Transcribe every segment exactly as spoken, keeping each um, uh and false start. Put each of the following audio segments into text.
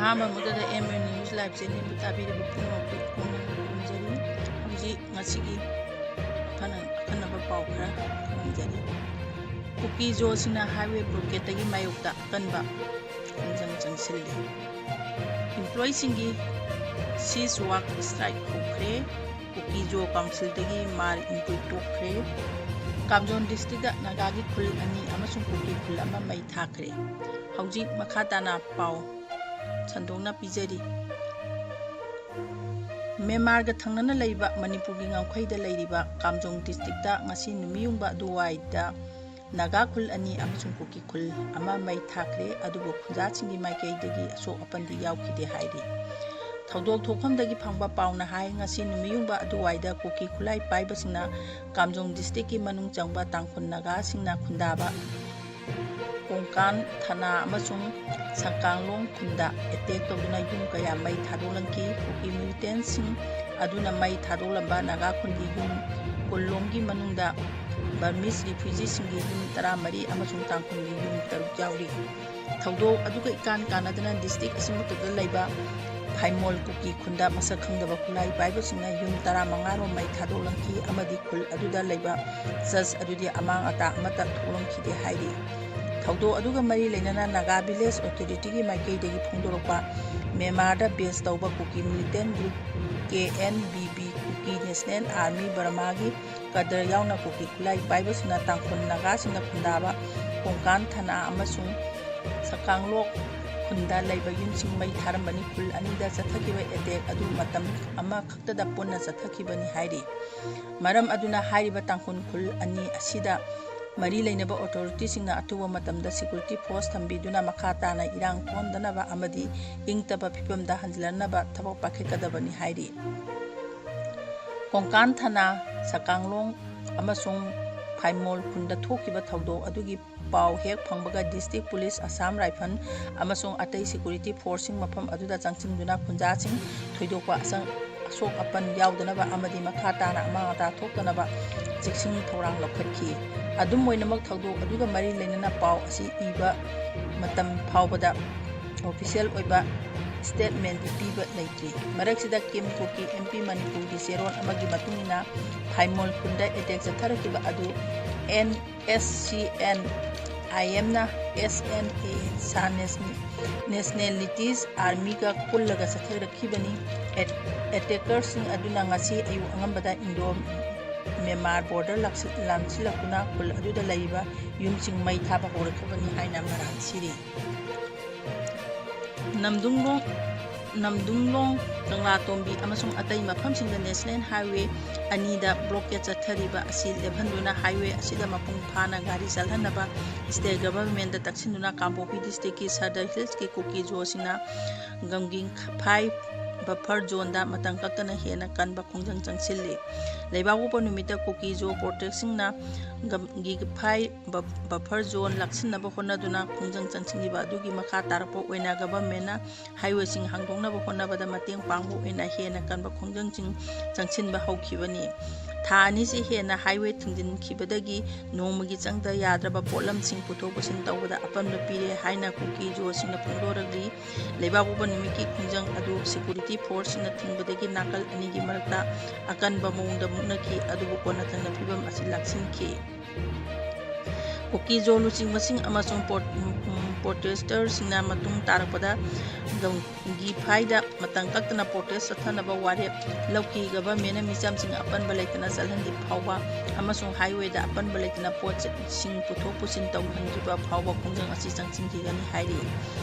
ꯑꯍꯥꯟꯕ ꯃꯛꯇꯗ M N News Live Channelꯕꯨ ꯇꯥꯕꯤꯔꯤꯕ ꯄꯨꯝꯅꯃꯛꯄꯨ ꯏꯀꯥꯏ ꯈꯨꯝꯅꯖꯔꯤ꯫ ꯍꯧꯖꯤꯛ ꯉꯁꯤꯒꯤ ꯑꯐꯅ-, ꯑꯈꯟꯅꯕ ꯄꯥꯎ ꯈꯔ ꯈꯪꯍꯟꯖꯔꯤ꯫ ꯀꯨꯀꯤ ꯖꯣꯁꯤꯡꯅ highway blockade ꯇꯒꯤ ꯃꯥꯌꯣꯛꯇ ꯑꯀꯟꯕ ꯈꯣꯡꯖꯪ ꯆꯪꯁꯤꯜꯂꯤ꯫ Employeeꯁꯤꯡꯒꯤ cease work strike ꯍꯧꯈ꯭ꯔꯦ꯫ ꯀꯨꯀꯤ ꯖꯣ council ꯗꯒꯤ ꯃꯥꯔ ꯏꯟꯇꯨꯏ ꯇꯣꯛꯈ꯭ꯔꯦ꯫ ꯀꯥꯝꯖꯣꯡ district ꯇ ꯅꯥꯒꯥꯒꯤ ꯈꯨꯜ ꯑꯅꯤ ꯑꯃꯁꯨꯡ ꯀꯨꯀꯤ ꯈꯨꯜ ꯑꯃ ꯃꯩ ꯊꯥꯈ꯭ꯔꯦ꯫ ꯍꯧꯖꯤꯛ ꯃꯈꯥ ꯇꯥꯅ ꯄꯥꯎ ꯁꯟꯗꯣꯛꯅ ꯄꯤꯖꯔꯤ꯫ ꯃ꯭ꯌꯥꯟꯃꯥꯔꯒ ꯊꯪꯅꯅ ꯂꯩꯕ ꯃꯅꯤꯄꯨꯔꯒꯤ ꯉꯝꯈꯩꯗ ꯂꯩꯔꯤꯕ ꯀꯥꯝꯖꯣꯡ district ꯇ ꯉꯁꯤ ꯅꯨꯃꯤꯠꯌꯨꯡꯕ ꯑꯗꯨꯋꯥꯏꯗ ꯅꯥꯒꯥ ꯈꯨꯜ ꯑꯅꯤ ꯑꯃꯁꯨꯡ ꯀꯨꯀꯤ ꯈꯨꯜ ꯑꯃ ꯃꯩ ꯊꯥꯈ꯭ꯔꯦ, ꯑꯗꯨꯕꯨ ꯈꯨꯟꯖꯥꯁꯤꯡꯒꯤ ꯃꯥꯏꯀꯩꯗꯒꯤ ꯑꯁꯣꯛ ꯑꯄꯟꯗꯤ ꯌꯥꯎꯈꯤꯗꯦ ꯍꯥꯏꯔꯤ꯫ ꯊꯧꯗꯣꯛ ꯊꯣꯛꯐꯝꯗꯒꯤ ꯐꯪꯕ ꯄꯥꯎꯅ ꯍꯥꯏ, ꯉꯁꯤ ꯅꯨꯃꯤꯠꯌꯨꯡꯕ ꯑꯗꯨꯋꯥꯏꯗ ꯀꯨꯀꯤ ꯈꯨꯠꯂꯥꯏ ꯄꯥꯏꯕꯁꯤꯡꯅ ꯀꯥꯝꯖꯣꯡ district ꯀꯤ ꯃꯅꯨꯡ ꯆꯪꯕ ꯇꯥꯡꯈꯨꯜ ꯅꯥꯒꯥꯁꯤꯡꯅ ꯈꯨꯟꯗꯥꯕ ꯀꯣꯡꯀꯥꯟ ꯊꯅꯥ ꯑꯃꯁꯨꯡ ꯁꯀꯥꯡꯂꯣꯡ ꯈꯨꯟꯗ attack ꯇꯧꯗꯨꯅ ꯌꯨꯝ ꯀꯌꯥ ꯃꯩ ꯊꯥꯗꯣꯛꯂꯝꯈꯤ꯫ ꯀꯨꯀꯤ militant ꯁꯤꯡ ꯑꯗꯨꯅ ꯃꯩ ꯊꯥꯗꯣꯛꯂꯝꯕ ꯅꯥꯒꯥ ꯈꯨꯟꯒꯤ ꯌꯨꯝ ꯀꯨꯟꯂꯣꯝꯒꯤ ꯃꯅꯨꯡꯗ Burmese refugee ꯁꯤꯡꯒꯤ ꯌꯨꯝ ꯇꯔꯥꯃꯔꯤ ꯑꯃꯁꯨꯡ ꯇꯥꯡꯈꯨꯜꯒꯤ ꯌꯨꯝ ꯇꯔꯨꯛ ꯌꯥꯎꯔꯤ꯫ ꯊꯧꯗꯣꯛ ꯑꯗꯨꯒ ꯏꯀꯥꯟ ꯀꯥꯟꯅꯗꯅ district ꯑꯁꯤꯃꯛꯇꯗ ꯂꯩꯕ ꯐꯥꯏꯃꯣꯜ ꯀꯨꯀꯤ ꯈꯨꯟꯗ ꯃꯁꯛ ꯈꯪꯗꯕ ꯈꯨꯠꯂꯥꯏ ꯄꯥꯏꯕꯁꯤꯡꯅ ꯌꯨꯝ ꯇꯔꯥꯃꯉꯥ ꯔꯣꯝ ꯃꯩ ꯊꯥꯗꯣꯛꯂꯝꯈꯤ ꯑꯃꯗꯤ ꯈꯨꯜ ꯑꯗꯨꯗ ꯂꯩꯕ church ꯑꯗꯨꯗꯤ ꯑꯃꯥꯡ ꯑꯇꯥ ꯑꯃꯠꯇ ꯊꯣꯛꯂꯝꯈꯤꯗꯦ ꯍꯥꯏꯔꯤ꯫ ꯊꯧꯗꯣꯛ ꯑꯗꯨꯒ ꯃꯔꯤ ꯂꯩꯅꯅ Naga Village Authority ꯒꯤ ꯃꯥꯏꯀꯩꯗꯒꯤ ꯐꯣꯡꯗꯣꯔꯛꯄ, ꯃ꯭ꯌꯥꯟꯃꯥꯔꯗ base ꯇꯧꯕ ꯀꯨꯀꯤ militant group K N B B, Kuki National Army Burma ꯒꯤ cadre ꯌꯥꯎꯅ ꯀꯨꯀꯤ ꯈꯨꯠꯂꯥꯏ ꯄꯥꯏꯕꯁꯤꯡꯅ ꯇꯥꯡꯈꯨꯜ ꯅꯥꯒꯥꯁꯤꯡꯅ ꯈꯨꯟꯗꯥꯕ ꯀꯣꯡꯀꯥꯟ ꯊꯅꯥ ꯑꯃꯁꯨꯡ ꯁꯀꯥꯡꯂꯣꯛ ꯈꯨꯟꯗ ꯂꯩꯕ ꯌꯨꯝꯁꯤꯡ ꯃꯩ ꯊꯥꯔꯝꯕꯅꯤ꯫ ꯈꯨꯜ ꯑꯅꯤꯗ ꯆꯠꯊꯈꯤꯕ attack ꯑꯗꯨ ꯃꯇꯝ ꯑꯃꯈꯛꯇꯗ ꯄꯨꯟꯅ ꯆꯠꯊꯈꯤꯕꯅꯤ ꯍꯥꯏꯔꯤ꯫ ꯃꯔꯝ ꯑꯗꯨꯅ ꯍꯥꯏꯔꯤꯕ ꯇꯥꯡꯈꯨꯜ ꯈꯨꯜ ꯑꯅꯤ ꯑꯁꯤꯗ ꯃꯔꯤ ꯂꯩꯅꯕ authority ꯁꯤꯡꯅ ꯑꯊꯨꯕ ꯃꯇꯝꯗ security force ꯊꯝꯕꯤꯗꯨꯅ ꯃꯈꯥ ꯇꯥꯅ ꯏꯔꯥꯡ ꯊꯣꯛꯍꯟꯗꯅꯕ ꯑꯃꯗꯤ ꯏꯪꯇꯞꯄ ꯐꯤꯕꯝꯗ ꯍꯟꯖꯤꯜꯍꯟꯅꯕ ꯊꯕꯛ ꯄꯥꯏꯈꯠꯀꯗꯕꯅꯤ ꯍꯥꯏꯔꯤ꯫ ꯀꯣꯡꯀꯥꯟ ꯊꯅꯥ, ꯁꯀꯥꯡꯂꯣꯡ ꯑꯃꯁꯨꯡ ꯐꯥꯏꯃꯣꯜ ꯈꯨꯟꯗ ꯊꯣꯛꯈꯤꯕ ꯊꯧꯗꯣꯛ ꯑꯗꯨꯒꯤ ꯄꯥꯎ ꯍꯦꯛ ꯐꯪꯕꯒ district police, Assam Rifle ꯑꯃꯁꯨꯡ ꯑꯇꯩ security force ꯁꯤꯡ ꯃꯐꯝ ꯑꯗꯨꯗ ꯆꯪꯁꯤꯟꯗꯨꯅ ꯈꯨꯟꯖꯥꯁꯤꯡ ꯊꯣꯏꯗꯣꯛꯄ ꯑꯁꯪ-, ꯑꯁꯣꯛ ꯑꯄꯟ ꯌꯥꯎꯗꯅꯕ ꯑꯃꯗꯤ ꯃꯈꯥ ꯇꯥꯅ ꯑꯃꯥꯡ ꯑꯇꯥ ꯊꯣꯛꯇꯅꯕ ꯆꯦꯛꯁꯤꯟ ꯊꯧꯔꯥꯡ ꯂꯧꯈꯠꯈꯤ꯫ ꯑꯗꯨꯝ ꯑꯣꯏꯅꯃꯛ, ꯊꯧꯗꯣꯛ ꯑꯗꯨꯒ ꯃꯔꯤ ꯂꯩꯅꯅ ꯄꯥꯎ ꯑꯁꯤ ꯏꯕ ꯃꯇꯝ ꯐꯥꯎꯕꯗ ꯑꯣꯐꯤꯁꯤꯌꯦꯜ ꯑꯣꯏꯕ ꯁ꯭ꯇꯦꯠꯃꯦꯟꯗꯤ ꯄꯤꯕ ꯂꯩꯇ꯭ꯔꯤ꯫ ꯃꯔꯛꯁꯤꯗ ꯀꯤꯝ ꯀꯨꯀꯤ ꯑꯦꯝ ꯄꯤ ꯃꯅꯤꯄꯨꯔꯒꯤ ꯆꯦꯔꯣꯜ ꯑꯃꯒꯤ ꯃꯇꯨꯡ ꯏꯟꯅ ꯐꯥꯏꯃꯣꯜ ꯈꯨꯟꯗ ꯑꯦꯇꯦꯛ ꯆꯠꯊꯔꯛꯈꯤꯕ ꯑꯗꯨ and S C and I ꯑꯦꯝꯅ S N A ꯁꯥ ꯅꯦꯁꯅꯦ-, ꯅꯦꯁꯅꯦꯂꯤꯇꯤꯁ ꯑꯥꯔꯃꯤꯒ ꯄꯨꯜꯂꯒ ꯆꯠꯊꯔꯛꯈꯤꯕꯅꯤ꯫ ꯑꯦꯠ-, ꯑꯦꯇꯦꯀꯔꯁꯤꯡ ꯑꯗꯨꯅ ꯉꯁꯤ ꯑꯌꯨꯛ ꯑꯉꯟꯕꯗ ꯏꯟꯗꯣ ꯃ꯭ꯌꯥꯟꯃꯥꯔ ꯕꯣꯔꯗꯔ ꯂꯥꯛꯁꯤ-, ꯂꯥꯟꯁꯤꯜꯂꯛꯇꯨꯅ ꯈꯨꯜ ꯑꯗꯨꯗ ꯂꯩꯔꯤꯕ ꯌꯨꯝꯁꯤꯡ ꯃꯩ ꯊꯥꯕ ꯍꯧꯔꯛꯈꯤꯕꯅꯤ ꯍꯥꯏꯅ ꯃꯔꯥꯜ ꯁꯤꯔꯤ꯫ ꯅꯝꯗꯨꯡꯂꯣꯡ, ꯅꯝꯗꯨꯡꯂꯣꯡ, ꯀꯪꯂꯥꯇꯣꯝꯕꯤ ꯑꯃꯁꯨꯡ ꯑꯇꯩ ꯃꯐꯝꯁꯤꯡꯗ ꯅꯦꯁꯅꯦꯜ ꯍꯥꯏꯋꯦ ꯑꯅꯤꯗ ꯕ꯭ꯂꯣꯀꯦꯠ ꯆꯠꯊꯔꯤꯕ ꯑꯁꯤ ꯂꯦꯞꯍꯟꯗꯨꯅ ꯍꯥꯏꯋꯦ ꯑꯁꯤꯗ ꯃꯄꯨꯡ ꯐꯥꯅ ꯒꯥꯔꯤ ꯆꯠꯍꯟꯅꯕ ꯁ꯭ꯇꯦꯠ ꯒꯚꯔꯟꯃꯦꯟꯗ ꯇꯛꯁꯤꯟꯗꯨꯅ ꯀꯥꯡꯄꯣꯛꯄꯤ ꯗꯤꯁꯇ꯭ꯔꯤꯛꯀꯤ ꯁꯗꯔ ꯍꯤꯜꯁꯀꯤ ꯀꯨꯀꯤ ꯖꯣꯁꯤꯡꯅ ꯒꯝꯒꯤꯡꯐꯥꯏ ꯕꯐꯔ ꯖꯣꯟꯗ ꯃꯇꯝ ꯀꯛꯇꯅ ꯍꯦꯟꯅ ꯀꯟꯕ ꯈꯣꯡꯖꯪ ꯆꯪꯁꯤꯜꯂꯤ꯫ ꯂꯩꯕꯥꯛꯄꯣꯛꯄ ꯅꯨꯃꯤꯠꯇ ꯀꯨꯀꯤ ꯖꯣ ꯄ꯭ꯔꯣꯇꯦꯛꯁꯤꯡꯅ ꯒꯝꯒꯤꯐꯥꯏ ꯕ-, ꯕꯐꯔ ꯖꯣꯟ ꯂꯥꯛꯁꯤꯟꯅꯕ ꯍꯣꯠꯅꯗꯨꯅ ꯈꯣꯡꯖꯪ ꯆꯪꯁꯤꯟꯈꯤꯕ ꯑꯗꯨꯒꯤ ꯃꯈꯥ ꯇꯥꯔꯛꯄ ꯑꯣꯏꯅ ꯒꯚꯔꯟꯃꯦꯟꯅ ꯍꯥꯏꯋꯦꯁꯤꯡ ꯍꯥꯡꯗꯣꯛꯅꯕ ꯍꯣꯠꯅꯕꯗ ꯃꯇꯦꯡ ꯄꯥꯡꯕ ꯑꯣꯏꯅ ꯍꯦꯟꯅ ꯀꯟꯕ ꯈꯣꯡꯖꯪꯁꯤꯡ ꯆꯪꯁꯤꯟꯕ ꯍꯧꯈꯤꯕꯅꯤ꯫ ꯊꯥ ꯑꯅꯤꯁꯤ ꯍꯦꯟꯅ ꯍꯥꯏꯋꯦ ꯊꯤꯡꯖꯤꯟꯈꯤꯕꯗꯒꯤ ꯅꯣꯡꯃꯒꯤ ꯆꯪꯗ ꯌꯥꯗ꯭ꯔꯕ ꯄꯣꯠꯂꯝꯁꯤꯡ ꯄꯨꯊꯣꯛ ꯄꯨꯁꯤꯟ ꯇꯧꯕꯗ ꯑꯄꯟꯕ ꯄꯤꯔꯦ ꯍꯥꯏꯅ ꯀꯨꯀꯤ ꯖꯣꯁꯤꯡꯅ ꯐꯣꯡꯗꯣꯔꯛꯂꯤ꯫ ꯂꯩꯕꯥꯛꯄꯣꯛꯄ ꯅꯨꯃꯤꯠꯀꯤ ꯈꯣꯡꯖꯪ ꯑꯗꯨ ꯁꯦꯀꯨꯔꯤꯇꯤ ꯐꯣꯔꯁꯁꯤꯡꯅ ꯊꯤꯡꯕꯗꯒꯤ ꯅꯥꯀꯜ ꯑꯅꯤꯒꯤ ꯃꯔꯛꯇ ꯑꯀꯟꯕ ꯃꯑꯣꯡꯗ ꯃꯨꯛꯅꯈꯤ, ꯑꯗꯨꯕꯨ ꯀꯣꯟꯅꯊꯪꯗ ꯐꯤꯚꯝ ꯑꯁꯤ ꯂꯥꯛꯁꯤꯟꯈꯤ꯫ ꯀꯨꯀꯤ ꯖꯣ ꯂꯨꯆꯤꯡꯕꯁꯤꯡ ꯑꯃꯁꯨꯡ ꯄ꯭ꯔꯣ-, ꯎꯝ, ꯎꯝ, ꯄ꯭ꯔꯣꯇꯦꯁꯇꯔꯁꯤꯡꯅ ꯃꯇꯨꯡ ꯇꯥꯔꯛꯄꯗ ꯒꯝꯒꯤꯐꯥꯏꯗ ꯃꯇꯝ ꯀꯛꯇꯅ ꯄ꯭ꯔꯣꯇꯦꯁ ꯆꯠꯊꯅꯕ ꯋꯥꯔꯦꯞ ꯂꯧꯈꯤ꯫ ꯒꯚꯔꯟꯃꯦꯟꯅ ꯃꯤꯆꯝꯁꯤꯡ ꯑꯄꯟꯕ ꯂꯩꯇꯅ ꯆꯠꯍꯟꯗ꯭ꯔꯤ ꯐꯥꯎꯕ ꯑꯃꯁꯨꯡ ꯍꯥꯏꯋꯦꯗ ꯑꯄꯟꯕ ꯂꯩꯇꯅ ꯄꯣꯠꯁꯤꯡ ꯄꯨꯊꯣꯛ ꯄꯨꯁꯤꯟ ꯇꯧꯍꯟꯗ꯭ꯔꯤꯕ ꯐꯥꯎꯕ ꯈꯣꯡꯖꯪ ꯑꯁꯤ ꯆꯪꯁꯤꯟꯈꯤꯒꯅꯤ ꯍꯥꯏꯔꯤ꯫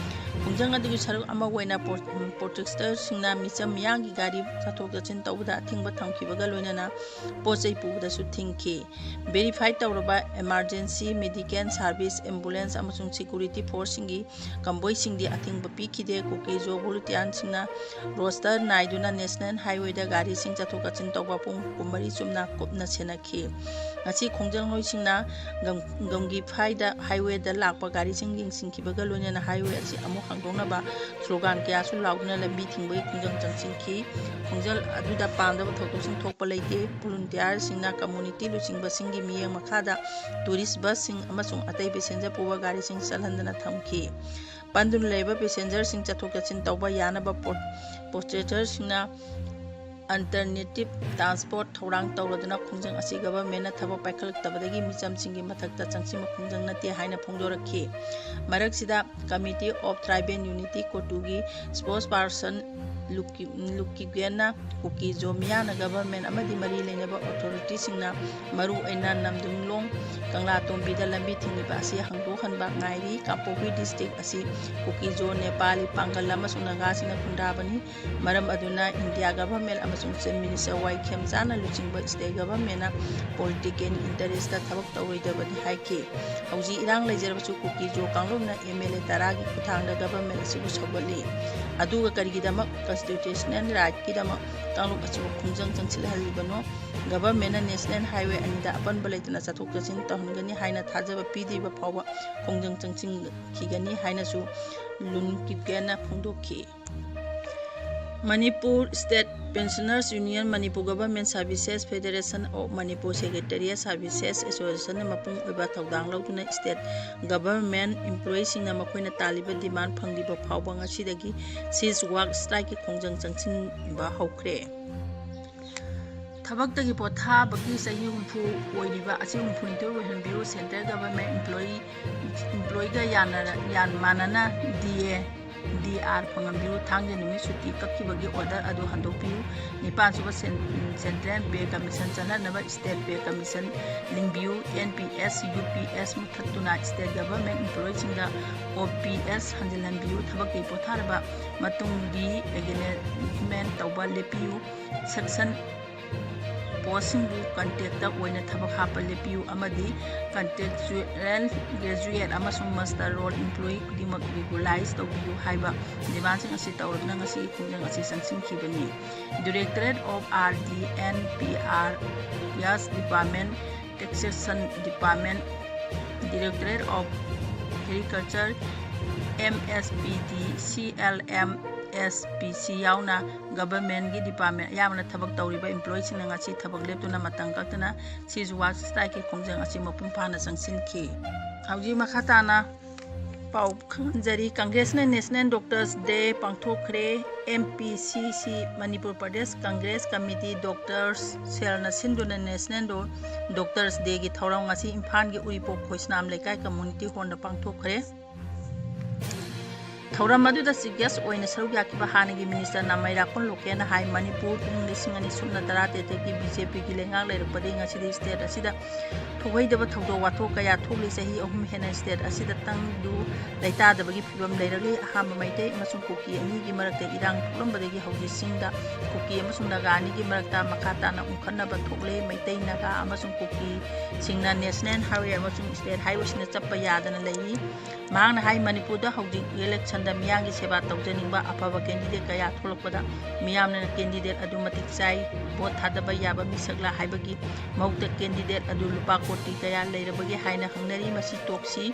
ꯈꯣꯡꯖꯪ ꯑꯗꯨꯒꯤ ꯁꯔꯨꯛ ꯑꯃ ꯑꯣꯏꯅ ꯄ꯭ꯔꯣ-, ꯎꯝ, ꯄ꯭ꯔꯣꯇꯦꯁꯇꯔꯁꯤꯡꯅ ꯃꯤꯆꯝ ꯃꯤꯌꯥꯝꯒꯤ ꯒꯥꯔꯤ ꯆꯠꯊꯣꯛ ꯆꯠꯁꯤꯟ ꯇꯧꯕꯗ ꯑꯊꯤꯡꯕ ꯊꯝꯈꯤꯕꯒ ꯂꯣꯏꯅꯅ ꯄꯣꯠ ꯆꯩ ꯄꯨꯕꯗꯁꯨ ꯊꯤꯡꯈꯤ꯫ ꯚꯦꯔꯤꯐꯥꯏ ꯇꯧꯔꯕ ꯏꯃꯥꯔꯖꯦꯟꯁꯤ, ꯃꯦꯗꯤꯀꯦꯜ ꯁꯥꯔꯚꯤꯁ, ꯑꯦꯝꯕꯨꯂꯦꯟꯁ ꯑꯃꯁꯨꯡ ꯁꯦꯀꯨꯔꯤꯇꯤ ꯐꯣꯔꯁꯁꯤꯡꯒꯤ ꯀꯝꯕꯣꯏꯁꯤꯡꯗꯤ ꯑꯊꯤꯡꯕ ꯄꯤꯈꯤꯗꯦ꯫ ꯀꯨꯀꯤ ꯖꯣ ꯚꯣꯂꯨꯟꯇꯤꯌꯥꯔꯁꯤꯡꯅ ꯔꯣꯁꯇꯔ ꯅꯥꯏꯗꯨꯅ ꯅꯦꯁꯅꯦꯜ ꯍꯥꯏꯋꯦꯗ ꯒꯥꯔꯤꯁꯤꯡ ꯆꯠꯊꯣꯛ ꯆꯠꯁꯤꯟ ꯇꯧꯕ ꯄꯨꯡ ꯀꯨꯟꯃꯔꯤ ꯆꯨꯞꯅ ꯀꯨꯞꯅ ꯁꯦꯟꯅꯈꯤ꯫ ꯉꯁꯤ ꯈꯣꯡꯖꯪꯂꯣꯏꯁꯤꯡꯅ ꯒꯝ-, ꯒꯝꯒꯤꯐꯥꯏꯗ highwayꯗ ꯂꯥꯛꯄ ꯒꯥꯔꯤꯁꯤꯡ ꯌꯦꯡꯁꯤꯟꯈꯤꯕꯒ ꯂꯣꯏꯅꯅ highway ꯑꯁꯤ ꯑꯃꯨꯛ ꯍꯥꯡꯗꯣꯛꯅꯕ slogan ꯀꯌꯥꯁꯨ ꯂꯥꯎꯗꯨꯅ ꯂꯝꯕꯤ ꯊꯤꯡꯕꯒꯤ ꯈꯣꯡꯖꯪ ꯆꯪꯁꯤꯟꯈꯤ꯫ ꯈꯣꯡꯖꯪ ꯑꯗꯨꯗ ꯄꯥꯝꯗꯕ ꯊꯧꯗꯣꯛꯁꯤꯡ ꯊꯣꯛꯄ ꯂꯩꯇꯦ꯫ Volunteerꯁꯤꯡꯅ community ꯂꯨꯆꯤꯡꯕꯁꯤꯡꯒꯤ ꯃꯤꯠꯌꯦꯡ ꯃꯈꯥꯗ tourist busꯁꯤꯡ ꯑꯃꯁꯨꯡ ꯑꯇꯩ passenger ꯄꯨꯕ ꯒꯥꯔꯤꯁꯤꯡ ꯆꯠꯍꯟꯗꯅ ꯊꯝꯈꯤ꯫ ꯄꯟꯗꯨꯅ ꯂꯩꯔꯤꯕ passengerꯁꯤꯡ ꯆꯠꯊꯣꯛ ꯆꯠꯁꯤꯟ ꯇꯧꯕ ꯌꯥꯅꯕ ꯄꯣ-, porterꯁꯤꯡꯅ alternative transport ꯊꯧꯔꯥꯡ ꯇꯧꯔꯗꯨꯅ ꯈꯣꯡꯖꯪ ꯑꯁꯤ governmentꯅ ꯊꯕꯛ ꯄꯥꯏꯈꯠꯂꯛꯇꯕꯗꯒꯤ ꯃꯤꯆꯝꯁꯤꯡꯒꯤ ꯃꯊꯛꯇ ꯆꯪꯁꯤꯟꯕ ꯈꯣꯡꯖꯪ ꯅꯠꯇꯦ ꯍꯥꯏꯅ ꯐꯣꯡꯗꯣꯔꯛꯈꯤ꯫ ꯃꯔꯛꯁꯤꯗ Committee of Tribal Unity, COTUꯒꯤ spokesperson ꯂꯨꯀꯤ-, ꯂꯨꯀꯤꯒꯦꯟꯅ ꯀꯨꯀꯤ-ꯖꯣ ꯃꯤꯌꯥꯝꯅ government ꯑꯃꯗꯤ ꯃꯔꯤ ꯂꯩꯅꯕ authorityꯁꯤꯡꯅ ꯃꯔꯨꯑꯣꯏꯅ ꯅꯝꯗꯨꯡꯂꯣꯡ ꯀꯪꯂꯥꯇꯣꯝꯕꯤꯗ ꯂꯝꯕꯤ ꯊꯤꯡꯂꯤꯕ ꯑꯁꯤ ꯍꯥꯡꯗꯣꯛꯍꯟꯕ ꯉꯥꯏꯔꯤ꯫ ꯀꯥꯡꯄꯣꯛꯄꯤ district ꯑꯁꯤ ꯀꯨꯀꯤ-ꯖꯣ, ꯅꯦꯄꯥꯂꯤ, ꯄꯥꯡꯒꯜ ꯑꯃꯁꯨꯡ ꯅꯥꯒꯥꯁꯤꯡꯅ ꯈꯨꯟꯗꯥꯕꯅꯤ꯫ ꯃꯔꯝ ꯑꯗꯨꯅ India government ꯑꯃꯁꯨꯡ Chief Minister ꯋꯥꯏ ꯈꯦꯝꯆꯥꯅ ꯂꯨꯆꯤꯡꯕ state governmentꯅ political interestꯇ ꯊꯕꯛ ꯇꯧꯔꯣꯏꯗꯕꯅꯤ ꯍꯥꯏꯈꯤ꯫ ꯍꯧꯖꯤꯛ ꯏꯔꯥꯡ ꯂꯩꯖꯔꯕꯁꯨ ꯀꯨꯀꯤ-ꯖꯣ ꯀꯥꯡꯂꯨꯞꯅ MLA ꯇꯔꯥꯒꯤ ꯈꯨꯠꯊꯥꯡꯗ government ꯑꯁꯤꯕꯨ ꯁꯧꯒꯠꯂꯤ꯫ ꯑꯗꯨꯒ ꯀꯔꯤꯒꯤꯗꯃꯛ constitutional rightꯀꯤꯗꯃꯛ ꯀꯥꯡꯂꯨꯞ ꯑꯁꯤꯕꯨ ꯈꯣꯡꯖꯪ ꯆꯪꯁꯤꯜꯍꯜꯂꯤꯕꯅꯣ? Governmentꯅ national highway ꯑꯅꯤꯗ ꯑꯄꯟꯕ ꯂꯩꯇꯅ ꯆꯠꯊꯣꯛ ꯆꯠꯁꯤꯟ ꯇꯧꯍꯟꯒꯅꯤ ꯍꯥꯏꯅ ꯊꯥꯖꯕ ꯄꯤꯗ꯭ꯔꯤꯕ ꯐꯥꯎꯕ ꯈꯣꯡꯖꯪ ꯆꯪꯁꯤꯟꯈꯤꯒꯅꯤ ꯍꯥꯏꯅꯁꯨ ꯂꯨꯟ ꯀꯤꯞꯒꯦꯟꯅ ꯐꯣꯡꯗꯣꯛꯈꯤ꯫ Manipur State Pensioners Union, Manipur Government Services, Federation of Manipur Secretariat Services Associationꯅ ꯃꯄꯨꯡ ꯑꯣꯏꯕ ꯊꯧꯗꯥꯡ ꯂꯧꯗꯨꯅ state government employeeꯁꯤꯡꯅ ꯃꯈꯣꯏꯅ ꯇꯥꯜꯂꯤꯕ demand ꯐꯪꯗ꯭ꯔꯤꯕ ꯐꯥꯎꯕ ꯉꯁꯤꯗꯒꯤ cease work strikeꯀꯤ ꯈꯣꯡꯖꯪ ꯆꯪꯁꯤꯟꯕ ꯍꯧꯈ꯭ꯔꯦ꯫ ꯊꯕꯛꯇꯒꯤ ꯄꯣꯊꯥꯕꯒꯤ ꯆꯍꯤ ꯍꯨꯝꯐꯨ ꯑꯣꯏꯔꯤꯕ ꯑꯁꯤ ꯍꯨꯝꯐꯨꯅꯤꯊꯣꯏ ꯑꯣꯏꯍꯟꯕꯤꯌꯨ꯫ Central Government employee, employeeꯒ ꯌꯥꯅꯔ-, ꯌꯥꯟ ꯃꯥꯟꯅꯅ DA, DR ꯐꯪꯍꯟꯕꯤꯌꯨ꯫ ꯊꯥꯡꯖ ꯅꯨꯃꯤꯠ ꯁꯨꯇꯤ ꯀꯛꯈꯤꯕꯒꯤ order ꯑꯗꯨ ꯍꯟꯗꯣꯛꯄꯤꯌꯨ꯫ ꯅꯤꯄꯥꯟ ꯁꯨꯕ Cen-, Central Pay Commission ꯆꯠꯅꯅꯕ State Pay Commission ꯂꯤꯡꯕꯤꯌꯨ꯫ NPS, UPS ꯃꯨꯊꯠꯇꯨꯅ state government employeeꯁꯤꯡꯗ OPS ꯍꯟꯖꯤꯜꯍꯟꯕꯤꯌꯨ꯫ ꯊꯕꯛꯇꯒꯤ ꯄꯣꯊꯥꯔꯕ ꯃꯇꯨꯡ re-engagement ꯇꯧꯕ ꯂꯦꯞꯄꯤꯌꯨ꯫ Section postꯁꯤꯡꯕꯨ contractꯇ ꯑꯣꯏꯅ ꯊꯕꯛ ꯍꯥꯞꯄ ꯂꯦꯞꯄꯤꯌꯨ ꯑꯃꯗꯤ contractual, graduate ꯑꯃꯁꯨꯡ muster roll employee ꯈꯨꯗꯤꯡꯃꯛ regularize ꯇꯧꯕꯤꯌꯨ ꯍꯥꯏꯕ demandꯁꯤꯡ ꯑꯁꯤ ꯇꯧꯔꯗꯨꯅ ꯉꯁꯤꯒꯤ ꯈꯣꯡꯖꯪ ꯑꯁꯤ ꯆꯪꯁꯤꯟꯈꯤꯕꯅꯤ꯫ Directorate of RD and PRS Department Taxation Department, Directorate of Agriculture, M S P D, C L M S P C ꯌꯥꯎꯅ governmentꯀꯤ department ꯑꯌꯥꯝꯕꯅ ꯊꯕꯛ ꯇꯧꯔꯤꯕ employeeꯁꯤꯡꯅ ꯉꯁꯤ ꯊꯕꯛ ꯂꯦꯞꯇꯨꯅ ꯃꯇꯝ ꯀꯛꯇꯅ cease work strikeꯀꯤ ꯈꯣꯡꯖꯪ ꯑꯁꯤ ꯃꯄꯨꯡ ꯐꯥꯅ ꯆꯪꯁꯤꯟꯈꯤ꯫ ꯍꯧꯖꯤꯛ ꯃꯈꯥ ꯇꯥꯅ ꯄꯥꯎ ꯈꯪꯍꯟꯖꯔꯤ꯫ Congressꯅ National Doctors Day ꯄꯥꯡꯊꯣꯛꯈ꯭ꯔꯦ꯫ M P C C, Manipur Pradesh Congress Committee, Doctors cellꯅ ꯁꯤꯟꯗꯨꯅ National Do-, Doctors Dayꯒꯤ ꯊꯧꯔꯝ ꯉꯁꯤ ꯏꯝꯐꯥꯜꯒꯤ ꯎꯔꯤꯄꯣꯛ ꯈꯣꯏꯁꯅꯥꯝ ꯂꯩꯀꯥꯏ community hallꯗ ꯄꯥꯡꯊꯣꯛꯈ꯭ꯔꯦ꯫ ꯊꯧꯔꯝ ꯑꯗꯨꯗ chief guest ꯑꯣꯏꯅ ꯁꯔꯨꯛ ꯌꯥꯈꯤꯕ ꯍꯥꯟꯅꯒꯤ minister ꯅꯥꯃꯩꯔꯥꯛꯄꯝ ꯂꯣꯀꯦꯟꯅ ꯍꯥꯏ, ꯃꯅꯤꯄꯨꯔ ꯏꯪ ꯂꯤꯁꯤꯡ ꯑꯅꯤ ꯁꯨꯞꯅ ꯇꯔꯥꯇꯔꯦꯠꯇꯒꯤ BJPꯒꯤ ꯂꯩꯉꯥꯛ ꯂꯩꯔꯛꯄꯗꯒꯤ ꯉꯁꯤꯗꯤ state ꯑꯁꯤꯗ ꯊꯣꯛꯍꯩꯗꯕ ꯊꯧꯗꯣꯛ ꯋꯥꯊꯣꯛ ꯀꯌꯥ ꯊꯣꯛꯂꯤ꯫ ꯆꯍꯤ ꯑꯍꯨꯝ ꯍꯦꯟꯅ state ꯑꯁꯤꯗ ꯇꯪꯗꯨ ꯂꯩꯇꯥꯗꯕꯒꯤ ꯐꯤꯕꯝ ꯂꯩꯔꯛꯂꯤ꯫ ꯑꯍꯥꯟꯕ ꯃꯩꯇꯩ ꯑꯃꯁꯨꯡ ꯀꯨꯀꯤ ꯑꯅꯤꯒꯤ ꯃꯔꯛꯇ ꯏꯔꯥꯡ ꯊꯣꯛꯂꯝꯕꯗꯒꯤ ꯍꯧꯖꯤꯛ ꯆꯤꯡꯗ ꯀꯨꯀꯤ ꯑꯃꯁꯨꯡ ꯅꯥꯒꯥ ꯑꯅꯤꯒꯤ ꯃꯔꯛꯇ ꯃꯈꯥ ꯇꯥꯅ ꯎꯪꯈꯠꯅꯕ ꯊꯣꯛꯂꯦ꯫ ꯃꯩꯇꯩ, ꯅꯥꯒꯥ ꯑꯃꯁꯨꯡ ꯀꯨꯀꯤꯁꯤꯡꯅ national highway ꯑꯃꯁꯨꯡ state highwayꯁꯤꯡꯗ ꯆꯠꯄ ꯌꯥꯗꯅ ꯂꯩꯔꯤ꯫ ꯃꯍꯥꯛꯅ ꯍꯥꯏ, ꯃꯅꯤꯄꯨꯔꯗ ꯍꯧꯖꯤꯛ electionꯗ ꯃꯤꯌꯥꯝꯒꯤ ꯁꯦꯕꯥ ꯇꯧꯖꯅꯤꯡꯕ ꯑꯐꯕ candidate ꯀꯌꯥ ꯊꯣꯛꯂꯛꯄꯗ ꯃꯤꯌꯥꯝꯅ candidate ꯑꯗꯨ ꯃꯇꯤꯛ ꯆꯥꯏ, vote ꯊꯥꯗꯕ ꯌꯥꯕ ꯃꯤꯁꯛꯂꯥ ꯍꯥꯏꯕꯒꯤ ꯃꯍꯨꯠꯇ candidate ꯑꯗꯨ ꯂꯨꯄꯥ ꯀꯣꯇꯤ ꯀꯌꯥ ꯂꯩꯔꯕꯒꯦ ꯍꯥꯏꯅ ꯍꯪꯅꯔꯤ꯫ ꯃꯁꯤ ꯇꯣꯛꯁꯤ꯫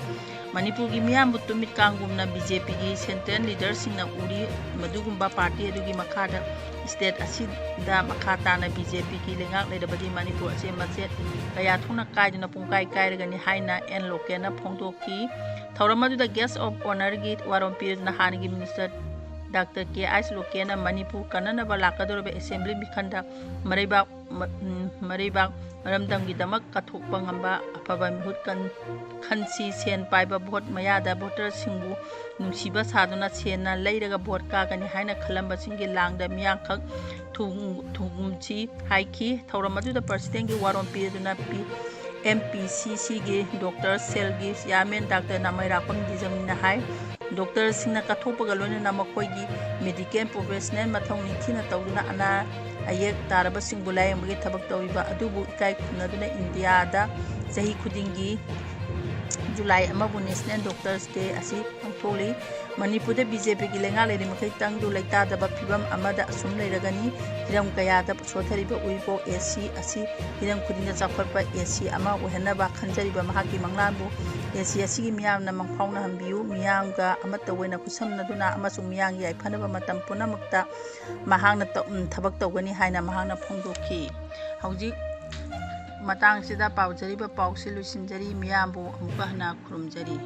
ꯃꯅꯤꯄꯨꯔꯒꯤ ꯃꯤꯌꯥꯝꯕꯨ ꯇꯨꯃꯤꯠ ꯀꯥꯡꯒꯨꯝꯅ BJPꯒꯤ central leaderꯁꯤꯡꯅ ꯎꯔꯤ꯫ ꯃꯗꯨꯒꯨꯝꯕ party ꯑꯗꯨꯒꯤ ꯃꯈꯥꯗ state ꯑꯁꯤꯗ ꯃꯈꯥ ꯇꯥꯅ BJPꯒꯤ ꯂꯩꯉꯥꯛ ꯂꯩꯔꯕꯗꯤ ꯃꯅꯤꯄꯨꯔ ꯑꯁꯤ ꯃꯆꯦꯠ ꯀꯌꯥ ꯊꯣꯛꯅ ꯀꯥꯏꯗꯨꯅ ꯄꯨꯡꯀꯥꯏ ꯀꯥꯏꯔꯒꯅꯤ ꯍꯥꯏꯅ ꯑꯦꯟ ꯂꯣꯀꯦꯟꯅ ꯐꯣꯡꯗꯣꯛꯈꯤ꯫ ꯊꯧꯔꯝ ꯑꯗꯨꯗ guest of honourꯒꯤ ꯋꯥꯔꯣꯝ ꯄꯤꯗꯨꯅ ꯍꯥꯟꯅꯒꯤ minister Doctor ꯀꯦ ꯑꯥꯏꯁ ꯂꯣꯀꯦꯟꯅ ꯃꯅꯤꯄꯨꯔ ꯀꯟꯅꯅꯕ ꯂꯥꯛꯀꯗꯧꯔꯤꯕ assembly ꯃꯤꯈꯜꯗ ꯃꯔꯩꯕꯥꯛ ꯃ-, ꯎꯝ, ꯃꯔꯩꯕꯥꯛ ꯃꯔꯝꯗꯝꯒꯤꯗꯃꯛ ꯀꯠꯊꯣꯛꯄ ꯉꯝꯕ ꯑꯐꯕ ꯃꯤꯍꯨꯠ ꯀꯟ-, ꯈꯟꯁꯤ꯫ ꯁꯦꯟ ꯄꯥꯏꯕ vote ꯃꯌꯥꯗ voterꯁꯤꯡꯕꯨ ꯅꯨꯡꯁꯤꯕ ꯁꯥꯗꯨꯅ ꯁꯦꯟꯅ ꯂꯩꯔꯒ vote ꯀꯥꯒꯅꯤ ꯍꯥꯏꯅ ꯈꯜꯂꯝꯕꯁꯤꯡꯒꯤ ꯂꯥꯡꯗ ꯃꯤꯌꯥꯝꯈꯛ ꯊꯨꯡ-, ꯊꯨꯡꯒꯨꯝꯁꯤ ꯍꯥꯏꯈꯤ꯫ ꯊꯧꯔꯝ ꯑꯗꯨꯗ presidentꯀꯤ ꯋꯥꯔꯣꯝ ꯄꯤꯗꯨꯅ ꯄꯤ-, MPCCꯒꯤ Doctor cellꯒꯤ chairman Doctor ꯅꯥꯃꯩꯔꯥꯛꯄꯝ ꯗꯤꯖꯝꯅ ꯍꯥꯏ, doctorꯁꯤꯡꯅ ꯀꯠꯊꯣꯛꯄꯒ ꯂꯣꯏꯅꯅ ꯃꯈꯣꯏꯒꯤ medical professional ꯃꯊꯧ ꯅꯤꯡꯊꯤꯅ ꯇꯧꯗꯨꯅ ꯑꯅꯥ ꯑꯌꯦꯛ ꯇꯥꯔꯕꯁꯤꯡꯕꯨ ꯂꯥꯌꯦꯡꯕꯒꯤ ꯊꯕꯛ ꯇꯧꯔꯤꯕ ꯑꯗꯨꯕꯨ ꯏꯀꯥꯏ ꯈꯨꯝꯅꯗꯨꯅ ꯏꯟꯗꯤꯌꯥꯗ ꯆꯍꯤ ꯈꯨꯗꯤꯡꯒꯤ ꯖꯨꯂꯥꯏ ꯑꯃꯕꯨ National Doctors Day ꯑꯁꯤ ꯄꯥꯡꯊꯣꯛꯂꯤ꯫ ꯃꯅꯤꯄꯨꯔꯗ BJPꯒꯤ ꯂꯩꯉꯥꯛ ꯂꯩꯔꯤ ꯃꯈꯩ ꯇꯪꯗꯨ ꯂꯩꯇꯥꯗꯕ ꯐꯤꯕꯝ ꯑꯃꯗ ꯑꯁꯨꯝ ꯂꯩꯔꯒꯅꯤ꯫ ꯍꯤꯔꯝ ꯀꯌꯥꯗ ꯁꯣꯊꯔꯤꯕ ꯎꯏꯕꯣꯛ AC ꯑꯁꯤ ꯍꯤꯔꯝ ꯈꯨꯗꯤꯡꯗ ꯆꯥꯎꯈꯠꯄ AC ꯑꯃ ꯑꯣꯏꯍꯟꯅꯕ ꯈꯟꯖꯔꯤꯕ ꯃꯍꯥꯛꯀꯤ ꯃꯪꯂꯥꯟꯕꯨ AC ꯑꯁꯤꯒꯤ ꯃꯤꯌꯥꯝꯅ ꯃꯪꯐꯥꯎꯅꯍꯟꯕꯤꯌꯨ꯫ ꯃꯤꯌꯥꯝꯒ ꯑꯃꯠꯇ ꯑꯣꯏꯅ ꯈꯨꯠꯁꯝꯅꯗꯨꯅ ꯑꯃꯁꯨꯡ ꯃꯤꯌꯥꯝꯒꯤ ꯌꯥꯏꯐꯅꯕ ꯃꯇꯝ ꯄꯨꯝꯅꯃꯛꯇ ꯃꯍꯥꯛꯅ ꯇꯧ-, ꯎꯝ, ꯊꯕꯛ ꯇꯧꯒꯅꯤ ꯍꯥꯏꯅ ꯃꯍꯥꯛꯅ ꯐꯣꯡꯗꯣꯛꯈꯤ꯫ ꯍꯧꯖꯤꯛ ꯃꯇꯥꯡꯁꯤꯗ ꯄꯥꯎꯖꯔꯤꯕ ꯄꯥꯎꯁꯤ ꯂꯣꯏꯁꯤꯟꯖꯔꯤ꯫ ꯃꯤꯌꯥꯝꯕꯨ ꯑꯃꯨꯛꯀ ꯍꯟꯅ ꯈꯨꯔꯨꯝꯖꯔꯤ꯫